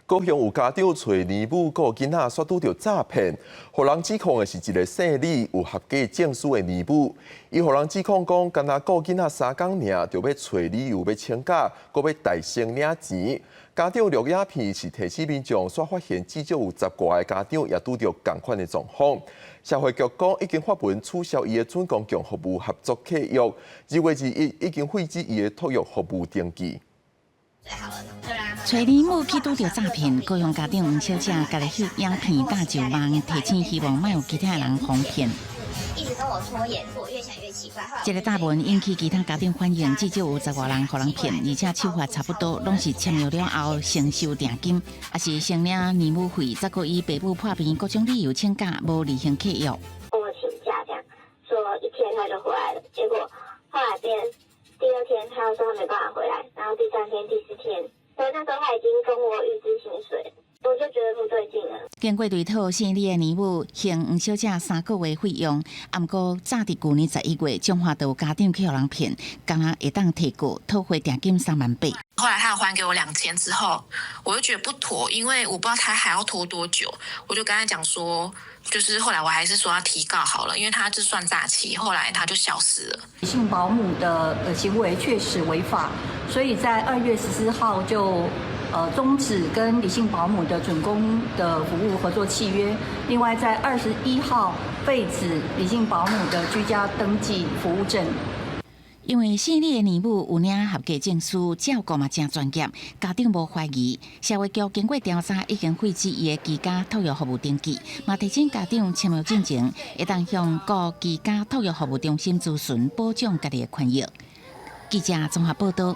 高雄有家長揣奶母顧囡仔，煞拄著詐騙，予人指控的是一个姓李有合格證書的奶母。伊予人指控講，干焦顧囡仔3工爾，就欲揣理由欲請假，閣欲代先領錢。家長錄影片是提醒民眾，煞發現至少有十外个家長也拄著仝款的狀況。社會局講已經發文取消伊的準公共服務合作契約，2月21已經廢止伊的托育服務登記。揣奶母去拄著詐騙，高雄家長黃小姐家己翕影片搭上網，提醒希望莫予其他人予騙。一直跟我拖延，我越想越奇怪。這个貼文引起其他家長反映，至少有十外人予人騙，而且手法差不多，攏是簽約了後先收訂金，抑是先領奶母費，再閣以爸母破病各種理由請假，無履行契約。跟我請假，這樣說一天他就回來了，結果後來變第二天他又說他沒辦法回來，然後第三天、第四天，所以那時候他已經跟我預支薪水，我就覺得不對勁了。經過追討，姓李的奶母還黃小姐3個月費用，毋過早佇舊年11月，彰化就有家長去予人騙，敢若會當提告討回訂金3萬8。後來他有還給我2000之後，我就覺得不妥，因為我不知道他還要拖多久，我就跟他講說，就是後來我還是說要提告好了，因為他這算詐欺，後來他就消失了。姓保姆的行為確實違法，所以在2月14號就終止跟李姓保姆的準公的服務合作契約。另外在21號廢止李姓保姆的居家登記服務證。因為姓李的奶母有領合格證書，照顧嘛誠專業，家長無懷疑。社會局經過調查，已經廢止伊的居家托育服務登記，嘛提醒家長簽約進前，會當向各居家托育服務中心諮詢，保障家己的權益。記者綜合報道。